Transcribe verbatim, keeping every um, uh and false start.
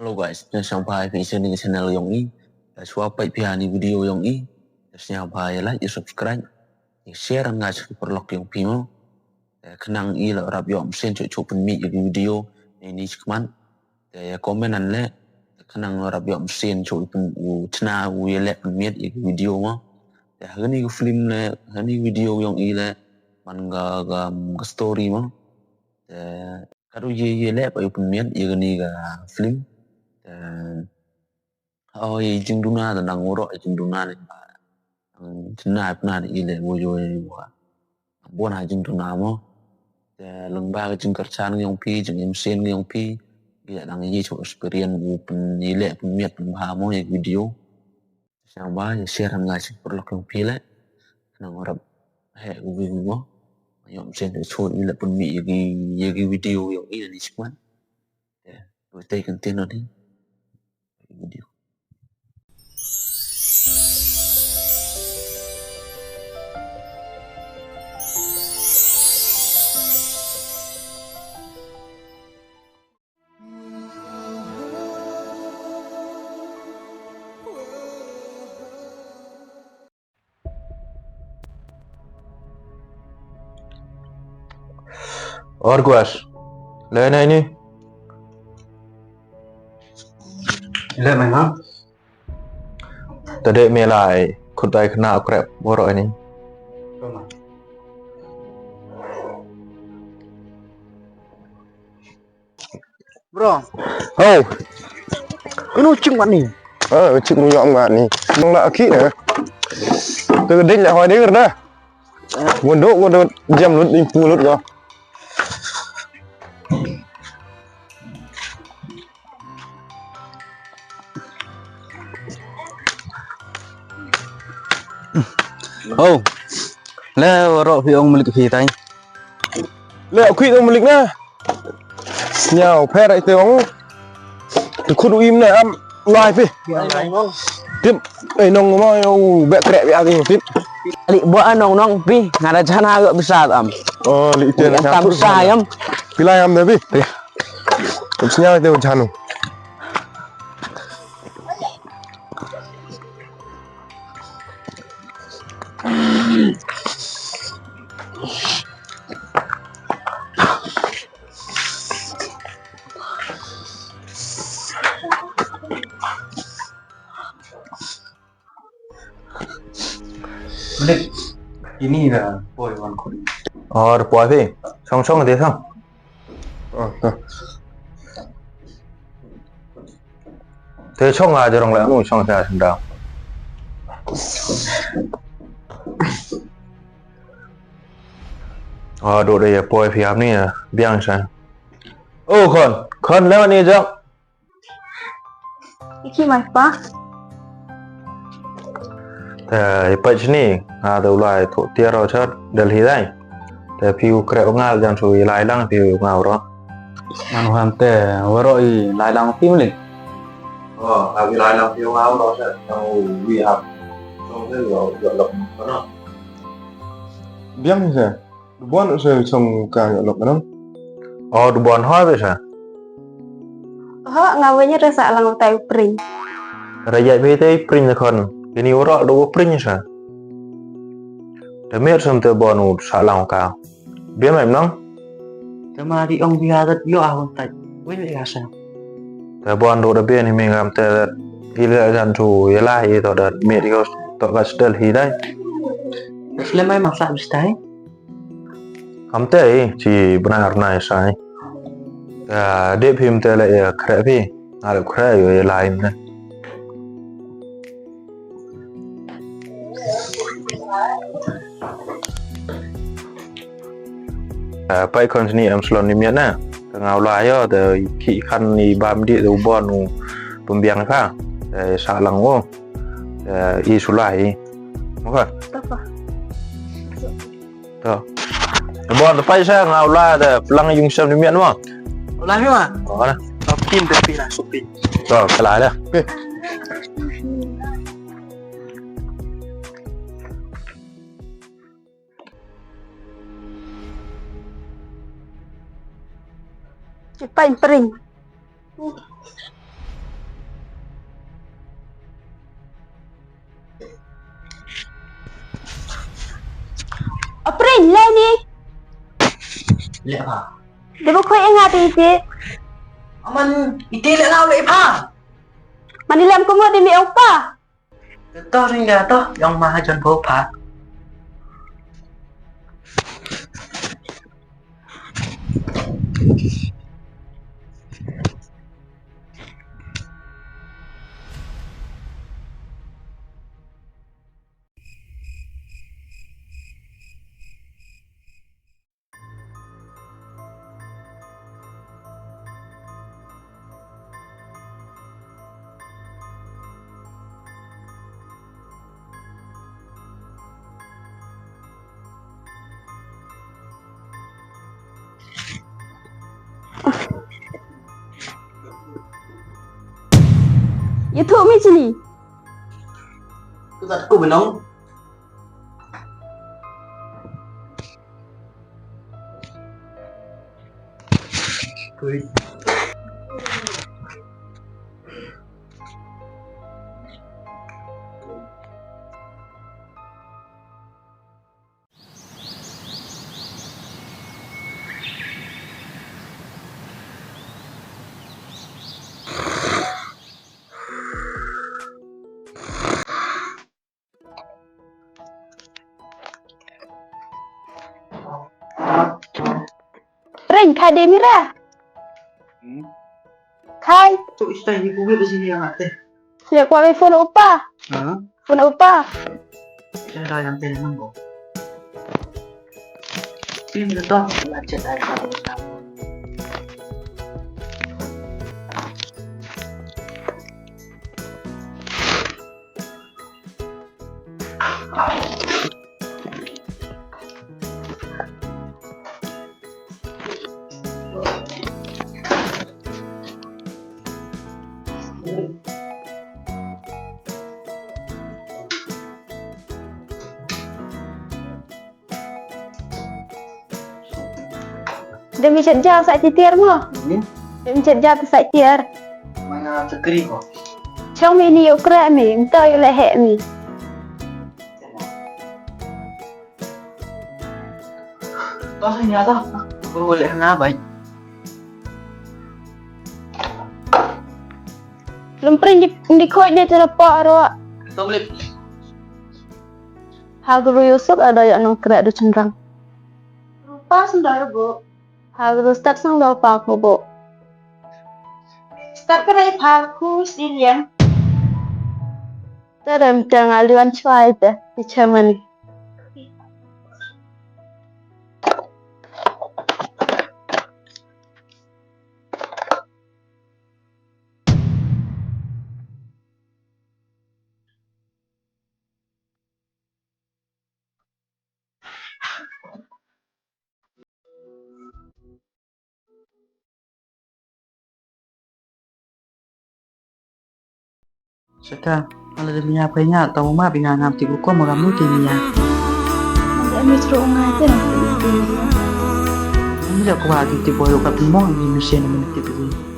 Hello guys, sñiawbha phi i cha ini ka channel yong i. Te chwa pait phi ha ini video yong i, te sñiawbha ya like, ya subscribe, ya share nga cha ki paralok yong phi mo. Te khnang i la rap yoh mynsien chooh chooh pynmih ya ki video ini chakhmat. Te ya comment nangne, te khnang la rap yoh mynsien chooh i pyn u chna u ya leh pynmiat ya ki video mo. Te ha ini ka film le, ha ini video yong i le, man ka, ka, ka story mo. Te kat u ye, ye leh pa u pynmiat ya kani ka film. Te, o, i jingduna, te nang u roh i jingduna ni ba. Nang jingduna, pynna i le wo yo wa. Bun ha jingduna mo. Te lyngba ka jingkyrchan yong phi, jingim sien yong phi, ya dang ye chooh experience u pyn, ye leh pynmiat pynbha mo ya video. Sñiawbha ya share nga cha ki paralok yong phi le. Nang rap heh u wi mo. Yoh mynsien chooh i leh pynmih ya ki, ya ki video yong i ini chakhmat. Te, te continue ni video. Or guas. Le na ini. Le mai ma. Tade me lai, khut dai khna krep boro ini. Bro. Ho. Kunu ching wan ni. Ah, ching ru yom wan ni. Nong la aki na. Te ding la hoi ding na. Won do, won do, jam lut, ing pu lut ko. Oh. Le, waroh phi ong malik phi tai. Le, khi ong malik na. Sñiaw, pher ai te ong. Te khut u im na am lai phi. Tip, ai nong mo yo bek krek bi agi tip. Li bo anong nong phi, nga da jana ga bisa am. Oh, li te na tam bisa yam. Pila yam da phi. Sñiaw te janu. Malik, ini na poi wan khun. Or poi phi, song song de song. Oh, oh. Te chong a jarong le, anu chong sa sendang. Oh, do de ya poi phi am ni ya, biang sa. Oh, khon, khon le ni jong. Iki mai pa. Te i pach ni, nga da u lai thoh tiar ro cha Delhi dai. Te phi u kreh u ngal jan su i lai lang phi u ngal ro. Nang ham te, waroh i lai lang phi malik. Oh, ha i lai lang phi u ngal ro cha, nang u wi hap. Song se yo, yo lok no. Biang se. Du bon u se song ka yoh lok nong. Oh, du bon hoi be sa. Ho, nga wei ni rasa lang utai u pring. Raya be te pring khon. Kini u roh du pring sa. Te mer sam te bon u sa lang ka. Bia mai nong. Te ma di ong bia dat yo a hon tai. Wei ni ka sa. Te bon du da bia ni me ngam te dat. Ile jan tu yela i to dat mer yo to ka stel hi dai. Sle mai ma sa bistai. Kam te i, chi bnai ar bnai sa i. Te dep him te le ya khreh phi. Nga le khreh yo ya lai ne. Te pai khon sini em salon ni miat na. Te nga u lai yo, te ki khan ni bam di te u bon u pynbiang pha. Te sa lang u. Te i su lai. Mo ka? Tapa. To. Bon, te pai sa nga u lai da plang yung sam ni mian mo. U lai mo? Oh, na. To pin te pin la, so pin. To, ka lai la. Pai pring. Leh ni. Leh pha. Dei ba khoi nga te ite. Aman ite leh nga leh pha. Mani lem ko mo de mi ong pa. Toh ring da toh, yong ma ha jon bo pha. Ye thoh mi chini. Ku tat ku benong. Ring, khai de mi ra. Hmm? Khai. Tu istai ni kuwi bisi ni angate. Sila kwa mi phone upa. Ha? Phone upa. Sila yang tele nang bo. Sila mi tu la chat ai ka. Demi chet ja sa ti tiar mo. Hmm? Demi chet ja sa tiar. Mana cekri ko. Chong mi ni yo kra mi, nto yo le he mi. To sa nya ta. Ko le nga bai. Lum pring di, di khoi de tera pa ro. To le. Ha guru Yusuf ada ya nang kra du chenrang. Rupa sendar bu. Ha guru start sang do pa ko bu. Start kra pa ku silian. Terem tang aliwan chwai te, di chairman. Seka, ala de mia phe nya, tau ma bi nga ngam ti bukom ngam nu ti mia. Ada mi chro nga te na. Ami da kwa ti ti boy ka pimong ni mesen ni ti pimong.